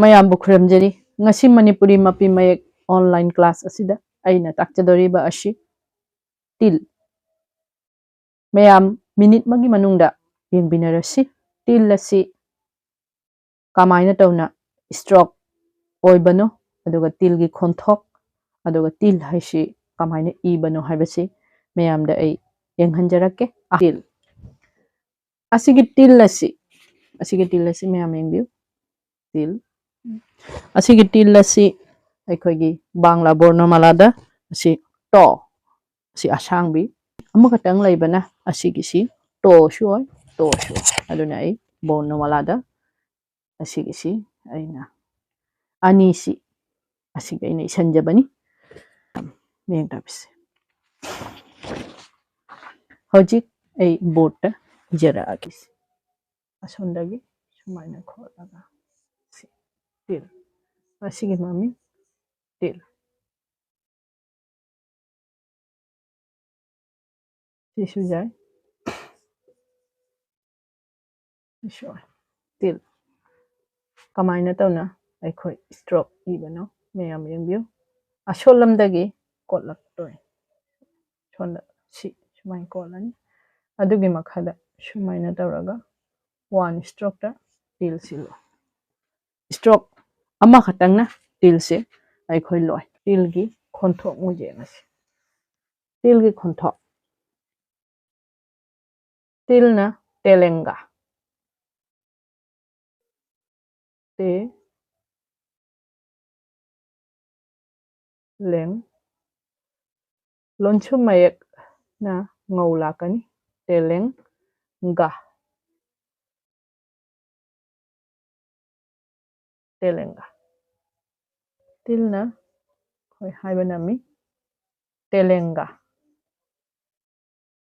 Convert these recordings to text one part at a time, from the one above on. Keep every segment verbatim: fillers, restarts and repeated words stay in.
ꯃꯌꯥꯝꯕꯨ ꯈꯨꯔꯨꯝꯖꯔꯤ꯫ ꯉꯁꯤ ꯃꯅꯤꯄꯨꯔꯤ ꯃꯄꯤ ꯃꯌꯦꯛ online class ꯑꯁꯤꯗ ꯑꯩꯅ ꯇꯥꯛꯆꯗꯣꯔꯤꯕ ꯑꯁꯤ ꯇꯤꯜ꯫ ꯃꯌꯥꯝ minute ꯑꯃꯒꯤ ꯃꯅꯨꯡꯗ ꯌꯦꯡꯕꯤꯅꯔꯁꯤ꯫ ꯇꯤꯜ ꯑꯁꯤ ꯀꯃꯥꯏꯅ ꯇꯧꯅ stroke ꯑꯣꯏꯕꯅꯣ, ꯑꯗꯨꯒ ꯇꯤꯜꯒꯤ ꯈꯣꯟꯊꯣꯛ, ꯑꯗꯨꯒ ꯇꯤꯜ ꯍꯥꯏꯁꯤ ꯀꯃꯥꯏꯅ ꯏꯕꯅꯣ ꯍꯥꯏꯕꯁꯤ ꯃꯌꯥꯝꯗ ꯑꯩ ꯌꯦꯡꯍꯟꯖꯔꯛꯀꯦ꯫ ꯇꯤꯜ꯫ ꯑꯁꯤꯒꯤ ꯇꯤꯜ ꯑꯁꯤ, ꯑꯁꯤꯒꯤ ꯇꯤꯜ ꯑꯁꯤ ꯃꯌꯥꯝ ꯌꯦꯡꯕꯤꯌꯨ꯫ ꯇꯤꯜ꯫ ꯑꯁꯤꯒꯤ ꯇꯤꯜ ꯑꯁꯤ ꯑꯩꯈꯣꯏꯒꯤ ꯕꯥꯡꯂꯥ ꯕꯣꯔꯅꯃꯥꯂꯥꯗ ꯑꯁꯤ ꯇꯣ, ꯑꯁꯤ ꯑꯁꯥꯡꯕꯤ ꯑꯃꯈꯛꯇꯪ ꯂꯩꯕꯅ ꯑꯁꯤꯒꯤꯁꯤ ꯇꯣꯁꯨ ꯑꯣꯏ, ꯇꯣꯁꯨ ꯑꯣꯏ꯫ ꯑꯗꯨꯅ ꯑꯩ ꯕꯣꯔꯅꯃꯥꯂꯥꯗ ꯑꯁꯤꯒꯤꯁꯤ ꯑꯩꯅ ꯑꯅꯤꯁꯤ ꯑꯁꯤꯒꯤ ꯑꯩꯅ ꯏꯁꯟꯖꯕꯅꯤ꯫ ꯃꯌꯦꯛ ꯇꯥꯕꯤꯁꯦ꯫ ꯍꯧꯖꯤꯛ ꯑꯩ ꯕꯣꯔꯗꯇ ꯏꯖꯔꯛꯑꯒꯦ꯫ ꯑꯁꯣꯝꯗꯒꯤ ꯁꯨꯃꯥꯏꯅ ꯈꯣꯠꯂꯒ ꯁꯤ ꯇꯤꯜ꯫ ꯑꯁꯤꯒꯤ ꯃꯃꯤꯡ ꯇꯤꯜ꯫ ꯁꯤꯁꯨ ꯌꯥꯏ꯫ ꯁꯤꯁꯨ ꯇꯤꯜ꯫ ꯀꯃꯥꯏꯅ ꯇꯧꯅ ꯑꯩꯈꯣꯏ stroke ꯏꯕꯅꯣ ꯃꯌꯥꯝ ꯌꯦꯡꯕꯤꯌꯨ꯫ ꯑꯁꯣꯜꯂꯝꯗꯒꯤ ꯀꯣꯠꯂꯛꯇꯣꯏ꯫ ꯁꯣꯝꯗ ꯁꯤ ꯁꯨꯃꯥꯏꯅ ꯀꯣꯠꯂꯅꯤ꯫ ꯑꯗꯨꯒꯤ ꯃꯈꯥꯗ ꯁꯨꯃꯥꯏꯅ ꯇꯧꯔꯒ one strokeꯇ ꯇꯤꯜ ꯁꯤꯜꯂꯨ꯫ Stroke ꯑꯃꯈꯛꯇꯪꯅ ꯇꯤꯜꯁꯦ ꯑꯩꯈꯣꯏ ꯂꯣꯏ꯫ ꯇꯤꯜꯒꯤ ꯈꯣꯟꯊꯣꯛ ꯑꯃꯨꯛ ꯌꯦꯡꯉꯁꯤ꯫ ꯇꯤꯜꯒꯤ ꯈꯣꯟꯊꯣꯛ꯫ ꯇꯤꯜꯅ ꯇꯦꯂꯦꯡꯒꯥ꯫ ꯇꯦ ꯂꯦꯡ꯫ ꯂꯣꯟꯁꯨꯝ ꯃꯌꯦꯛꯅ ꯉꯧ ꯂꯥꯛꯀꯅꯤ꯫ ꯇꯦꯂꯦꯡꯒꯥ꯫ ꯇꯦꯂꯦꯡꯒꯥ꯫ ꯇꯤꯜꯅ ꯑꯩꯈꯣꯏ ꯍꯥꯏꯕ ꯅꯝꯃꯤ꯫ ꯇꯦꯂꯦꯡꯒꯥ꯫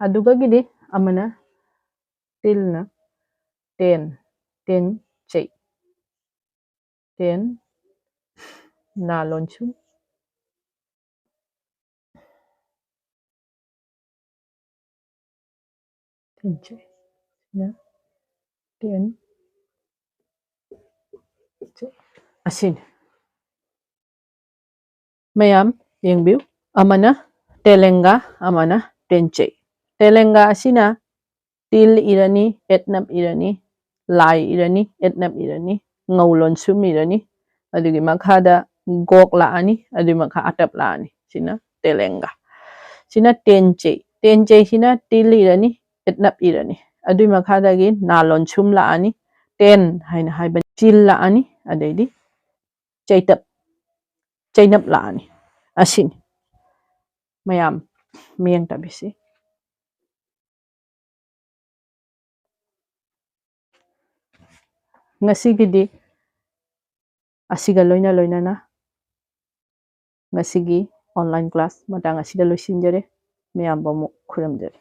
ꯑꯗꯨꯒꯒꯤꯗꯤ ꯑꯃꯅ ꯇꯤꯜꯅ ꯇꯦꯟ, ꯇꯦꯟ ꯆꯩ꯫ ꯇꯦꯟ ꯅꯥ ꯂꯣꯟꯁꯨꯝ꯫ ꯇꯦꯟ ꯆꯩ꯫ ꯁꯤꯅ ꯇꯦꯟ꯫ ꯁꯦ꯫ ꯑꯁꯤꯅꯤ꯫ ꯃꯌꯥꯝ ꯌꯦꯡꯕꯤꯌꯨ꯫ ꯑꯃꯅ ꯇꯦꯂꯦꯡꯒꯥ, ꯑꯃꯅ ꯇꯦꯟꯆꯩ꯫ ꯇꯦꯂꯦꯡꯒꯥ ꯑꯁꯤꯅ ꯇꯤꯜ ꯏꯔꯅꯤ, ꯑꯦꯠꯅꯞ ꯏꯔꯅꯤ, ꯂꯥꯏ ꯏꯔꯅꯤ, ꯑꯦꯠꯅꯞ ꯏꯔꯅꯤ, ꯉꯧ ꯂꯣꯟꯁꯨꯝ ꯏꯔꯅꯤ, ꯑꯗꯨꯒꯤ ꯃꯈꯥꯗ ꯒꯣꯛ ꯂꯥꯛꯑꯅꯤ, ꯑꯗꯨꯒꯤ ꯃꯈꯥ ꯑꯇꯞ ꯂꯥꯛꯑꯅꯤ꯫ ꯁꯤꯅ ꯇꯦꯂꯦꯡꯒꯥ꯫ ꯁꯤꯅ ꯇꯦꯟꯆꯩ꯫ ꯇꯦꯟꯆꯩꯁꯤꯅ ꯇꯤꯜ ꯏꯔꯅꯤ, ꯑꯦꯠꯅꯞ ꯏꯔꯅꯤ, ꯑꯗꯨꯒꯤ ꯃꯈꯥꯗꯒꯤ ꯅꯥ ꯂꯣꯟꯁꯨꯝ ꯂꯥꯛꯑꯅꯤ, ꯇꯦꯟ ꯍꯥꯏꯅ ꯍꯥꯏꯕ ꯆꯤꯜ ꯂꯥꯛꯑꯅꯤ, ꯑꯗꯩꯗꯤ ꯆꯩꯇꯞ, ꯆꯩꯅꯞ ꯂꯥꯛꯑꯅꯤ꯫ ꯑꯁꯤꯅꯤ ꯃꯌꯥꯝ ꯃꯤꯠꯌꯦꯡ ꯇꯥꯕꯤꯁꯤ꯫ ꯉꯁꯤꯒꯤꯗꯤ ꯑꯁꯤꯒ ꯂꯣꯏꯅ ꯂꯣꯏꯅꯅ ꯉꯁꯤꯒꯤ online class ꯃꯇꯥꯡ ꯑꯁꯤꯗ ꯂꯣꯏꯁꯤꯟꯖꯔꯦ꯫ ꯃꯌꯥꯝꯕꯨ ꯑꯃꯨꯛ ꯈꯨꯔꯨꯝꯖꯔꯤ꯫